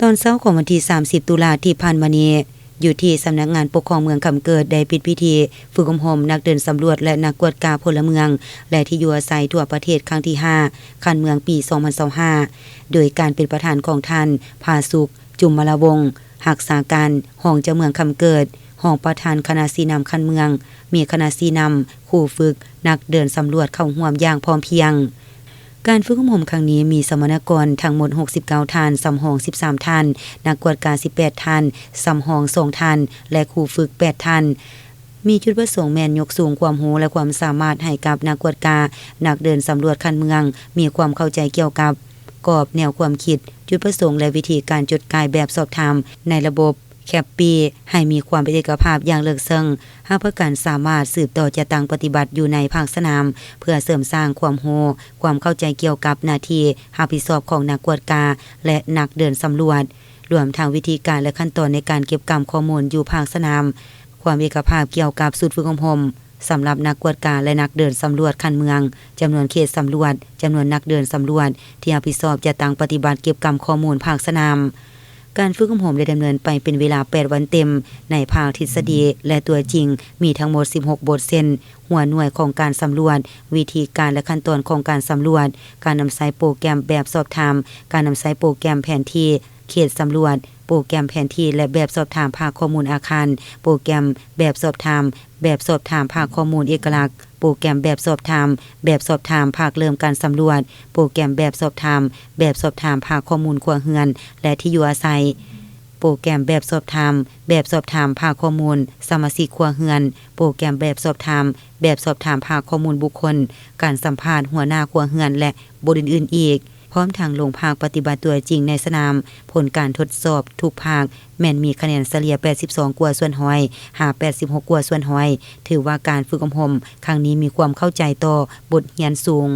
ຕອນເຊົ້າຂອງວັນທີສາມສິບ ຕຸລາທີ່ຜ່ານມານີ້, ຢູ່ທີ່ສຳນັກງານປົກຄອງເມືອງຄຳເກີດ ໄດ້ປິດພິທີຝຶກອົບຮົມນັກເດີນສຳຫຼວດ ແລະ ນັກກວດກາພົນລະເມືອງ ແລະ ທີ່ຢູ່ອາໄສທົ່ວປະເທດຄັ້ງທີຫ້າ ຂັ້ນເມືອງປີສອງພັນຊາວຫ້າ ໂດຍການເປັນປະທານຂອງທ່ານ ຜາສຸກ ຈຸມມະລະວົງ ຮັກສາການຮອງເຈົ້າເມືອງຄຳເກີດ, ຮອງປະທານຄະນະຊີ້ນຳຂັ້ນເມືອງ, ມີຄະນະຊີ້ນຳ, ຄູຝຶກ, ນັກເດີນສຳຫຼວດເຂົ້າຮ່ວມຢ່າງພ້ອມພຽງ. ການຝຶກອົບຮົມຄັ້ງນີ້ມີສຳມະນາກອນທັງໝົດຫົກສິບເກົ້າທ່ານ, ສຳຮອງສິບສາມທ່ານ, ນັກກວດກາສິບແປດທ່ານ, ສຳຮອງສອງທ່ານ ແລະ ຄູຝຶກແປດທ່ານ. ມີຈຸດປະສົງແມ່ນຍົກສູງຄວາມຮູ້ ແລະ ຄວາມສາມາດໃຫ້ກັບນັກກວດກາ, ນັກເດີນສຳຫຼວດຂັ້ນເມືອງ, ມີຄວາມເຂົ້າໃຈກ່ຽວກັບກອບແນວຄວາມຄິດ, ຈຸດປະສົງ ແລະ ວິທີການຈົດກ່າຍແບບສອບຖາມໃນລະບົບ ແຄບປີ ໃຫ້ມີຄວາມເປັນເອກະພາບຢ່າງເລິກເຊິ່ງ, ຮັບປະກັນສາມາດສືບຕໍ່ຈັດຕັ້ງປະຕິບັດຢູ່ໃນພາກສະໜາມ ເພື່ອເສີມສ້າງຄວາມຮູ້, ຄວາມເຂົ້າໃຈກ່ຽວກັບໜ້າທີ່ຮັບຜິດຊອບຂອງນັກກວດກາ ແລະ ນັກເດີນສຳຫຼວດ, ລວມທັງວິທີການ ແລະ ຂັ້ນຕອນໃນການເກັບກຳຂໍ້ມູນຢູ່ພາກສະໜາມ, ຄວາມເອກະພາບກ່ຽວກັບຊຸດຝຶກອົບຮົມ ສຳລັບນັກກວດກາ ແລະ ນັກເດີນສຳຫຼວດຂັ້ນເມືອງ, ຈຳນວນເຂດສຳຫຼວດ, ຈຳນວນນັກເດີນສຳຫຼວດທີ່ຮັບຜິດຊອບຈັດຕັ້ງປະຕິບັດເກັບກຳຂໍ້ມູນພາກສະໜາມ. ການຝຶກອົບຮົມໄດ້ດຳເນີນໄປເປັນເວລາແປດວັນເຕັມ. ໃນພາກທິດສະດີ ແລະ ຕົວຈິງ ມີທັງໝົດສິບຫົກບົດ ເຊັ່ນ: ຫົວໜ່ວຍຂອງການສຳຫຼວດ, ວິທີການ ແລະ ຂັ້ນຕອນຂອງການສຳຫຼວດ, ການນຳໃຊ້ໂປຣແກຣມແບບສອບຖາມ, ການນຳໃຊ້ໂປຣແກຣມແຜນທີ່ເຂດສຳຫຼວດ, ໂປຣແກຣມແຜນທີ່ ແລະ ແບບສອບຖາມພາກຂໍ້ມູນອາຄານ, ໂປຣແກຣມແບບສອບຖາມ, ແບບສອບຖາມພາກຂໍ້ມູນເອກະລັກ, ໂປຣແກຣມແບບສອບຖາມ, ແບບສອບຖາມພາກເລີ່ມການສຳຫຼວດ, ໂປຣແກຣມແບບສອບຖາມ, ແບບສອບຖາມພາກຂໍ້ມູນຄົວເຮືອນ ແລະ ທີ່ຢູ່ອາໄສ, ໂປຣແກຣມແບບສອບຖາມ, ແບບສອບຖາມພາກຂໍ້ມູນສະມາຊິກຄົວເຮືອນ, ໂປຣແກຣມແບບສອບຖາມ, ແບບສອບຖາມພາກຂໍ້ມູນບຸກຄົນ, ການສຳພາດຫົວໜ້າຄົວເຮືອນ ແລະ ບົດອື່ນໆອີກ, ພ້ອມທັງລົງພາກປະຕິບັດຕົວຈິງໃນສະໜາມ. ຜົນການທົດສອບທຸກພາກແມ່ນມີຄະແນນສະເລ່ຍແປດສິບສອງກວ່າສ່ວນຮ້ອຍ ຫາ ແປດສິບຫົກກວ່າສ່ວນຮ້ອຍ, ຖືວ່າການຝຶກອົບຮົມຄັ້ງນີ້ມີຄວາມເຂົ້າໃຈຕໍ່ບົດຮຽນສູງ.